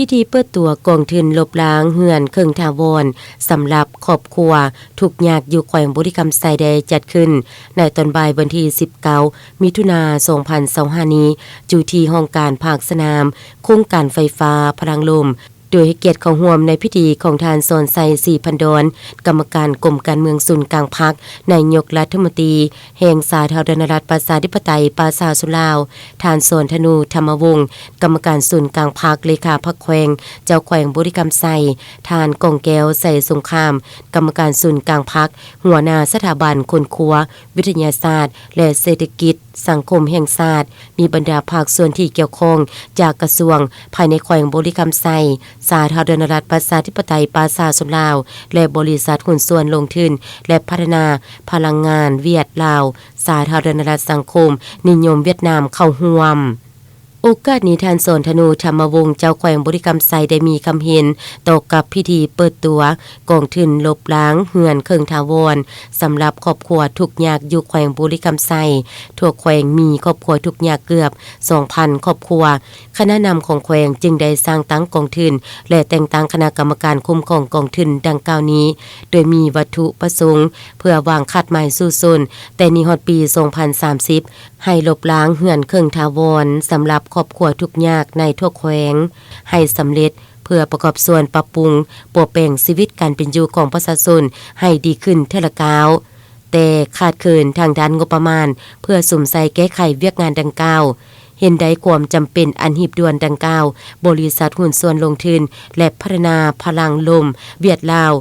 ພິທີເປີດຕົວກອງທຶນລົບລ້າງເຮືອນເຄິ່ງຖາວອນ ສຳລັບຄອບຄົວທຸກຍາກຢູ່ແຂວງບໍລິຄຳໄຊ ໄດ້ຈັດຂຶ້ນໃນຕອນບ່າຍວັນທີສິບເກົ້າ ມິຖຸນາ ສອງພັນຊາວຫ້ານີ້ ຢູ່ທີ່ຫ້ອງການພາກສະໜາມ ໂຄງການໄຟຟ້າພະລັງລົມ, ໂດຍໃຫ້ກຽດເຂົ້າຮ່ວມໃນພິທີຂອງທ່ານ ສອນໄຊ ສີພັນດອນ ກຳມະການກົມການເມືອງສູນກາງພັກ, ນາຍົກລັດຖະມົນຕີແຫ່ງສາທາລະນະລັດປະຊາທິປະໄຕປະຊາຊົນລາວ, ທ່ານ ສອນທະນູ ທຳມະວົງ ກຳມະການສູນກາງພັກ, ເລຂາພັກແຂວງ, ເຈົ້າແຂວງບໍລິຄຳໄຊ, ທ່ານ ກອງແກ້ວ ໄຊສົງຄາມ ກຳມະການສູນກາງພັກ, ຫົວໜ້າສະຖາບັນຄົ້ນຄວ້າວິທະຍາສາດ ແລະ ເສດຖະກິດສັງຄົມແຫ່ງຊາດ, ມີບັນດາພາກສ່ວນທີ່ກ່ຽວຂ້ອງຈາກກະຊວງພາຍໃນແຂວງບໍລິຄຳໄຊ, ສາທາລະນະລັດປະຊາທິປະໄຕປະຊາຊົນລາວ ແລະ ບໍລິສັດຫຸ້ນສ່ວນລົງທຶນ ແລະ ພັດທະນາພະລັງງານຫວຽດລາວ, ສາທາລະນະລັດສັງຄົມນິຍົມຫວຽດນາມເຂົ້າຮ່ວມ. ໂອກາດນີ້ ທ່ານ ສອນທະນູ ທຳມະວົງ ເຈົ້າແຂວງບໍລິຄຳໄຊ ໄດ້ມີຄຳເຫັນຕໍ່ກັບພິທີເປີດຕົວກອງທຶນລົບລ້າງເຮືອນເຄິ່ງຖາວອນ ສຳລັບຄອບຄົວທຸກຍາກຢູ່ແຂວງບໍລິຄຳໄຊ. ທົ່ວແຂວງມີຄອບຄົວທຸກຍາກເກືອບສອງພັນຄອບຄົວ. ຄະນະນຳຂອງແຂວງຈຶ່ງໄດ້ສ້າງຕັ້ງກອງທຶນ ແລະ ແຕ່ງຕັ້ງຄະນະກຳມະການຄຸ້ມຄອງກອງທຶນດັ່ງກ່າວນີ້ ໂດຍມີວັດຖຸປະສົງເພື່ອວາງຄາດໝາຍສູ້ຊົນ ແຕ່ນີ້ຮອດປີສອງພັນສາມສິບ ໃຫ້ລົບລ້າງເຮືອນເຄິ່ງຖາວອນ ສຳລັບຄອບຄົວທຸກຍາກໃນທົ່ວແຂວງ ໃຫ້ສຳເລັດ ເພື່ອປະກອບສ່ວນປັບປຸງປົວແປງຊີວິດການເປັນຢູ່ຂອງປະຊາຊົນໃຫ້ດີຂຶ້ນເທື່ອລະກ້າວ, ແຕ່ຂາດເຂີນທາງດ້ານງົບປະມານ ເພື່ອສຸມໃສ່ແກ້ໄຂວຽກງານດັ່ງກ່າວ. ເຫັນໄດ້ຄວາມຈຳເປັນອັນຮີບດ່ວນດັ່ງກ່າວ, ບໍລິສັດຫຸ້ນສ່ວນລົງທຶນ ແລະ ພັດທະນາພະລັງລົມຫວຽດລາວ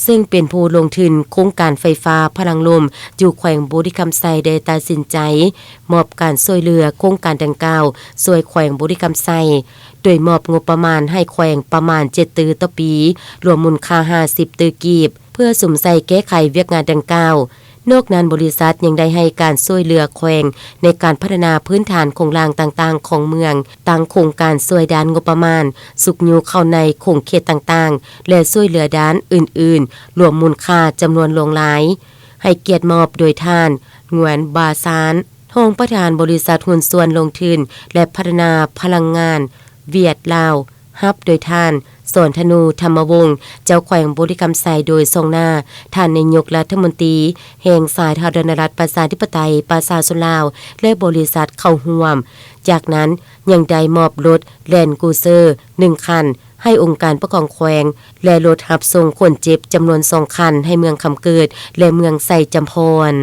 ເຊິ່ງເປັນຜູ້ລົງທຶນໂຄງການໄຟຟ້າພະລັງລົມຢູ່ແຂວງບໍລິຄຳໄຊ ໄດ້ຕັດສິນໃຈມອບການຊ່ວຍເຫຼືອໂຄງການດັ່ງກ່າວຊ່ວຍແຂວງບໍລິຄຳໄຊ, ໂດຍມອບງົບປະມານໃຫ້ແຂວງປະມານເຈັດຕື້ຕໍ່ປີ, ລວມມູນຄ່າຫ້າສິບຕື້ກີບ ເພື່ອສຸມໃສ່ແກ້ໄຂວຽກງານດັ່ງກ່າວ. ນອກນັ້ນ, ບໍລິສັດຍັງໄດ້ໃຫ້ການຊ່ວຍເຫຼືອແຂວງໃນການພັດທະນາພື້ນຖານໂຄງລ່າງຕ່າງໆຂອງເມືອງ, ຕັ້ງໂຄງການຊ່ວຍດ້ານງົບປະມານ, ຊຸກຍູ້ເຂົ້າໃນຂົງເຂດຕ່າງໆ ແລະ ຊ່ວຍເຫຼືອດ້ານອື່ນໆ ລວມມູນຄ່າຈຳນວນຫຼວງຫຼາຍ, ໃຫ້ກຽດມອບໂດຍທ່ານ ງວນ ບາຊານ ຮອງປະທານບໍລິສັດຫຸ້ນສ່ວນລົງທຶນ ແລະ ພັດທະນາພະລັງງານຫວຽດລາວ, ຮັບໂດຍທ່ານ ສອນທະນູ ທຳມະວົງ ເຈົ້າແຂວງບໍລິຄຳໄຊ, ໂດຍສ່ອງໜ້າທ່ານນາຍົກລັດຖະມົນຕີແຫ່ງສາທາລະນະລັດປະຊາທິປະໄຕປະຊາຊົນລາວ ແລະ ບໍລິສັດເຂົ້າຮ່ວມ. ຈາກນັ້ນຍັງໄດ້ມອບລົດແລນຄູເຊີໜຶ່ງຄັນໃຫ້ອົງການປົກຄອງແຂວງ ແລະ ລົດຮັບສົ່ງຄົນເຈັບຈຳນວນສອງຄັນໃຫ້ເມືອງຄຳເກີດ ແລະ ເມືອງໄຊຈຳພອນ.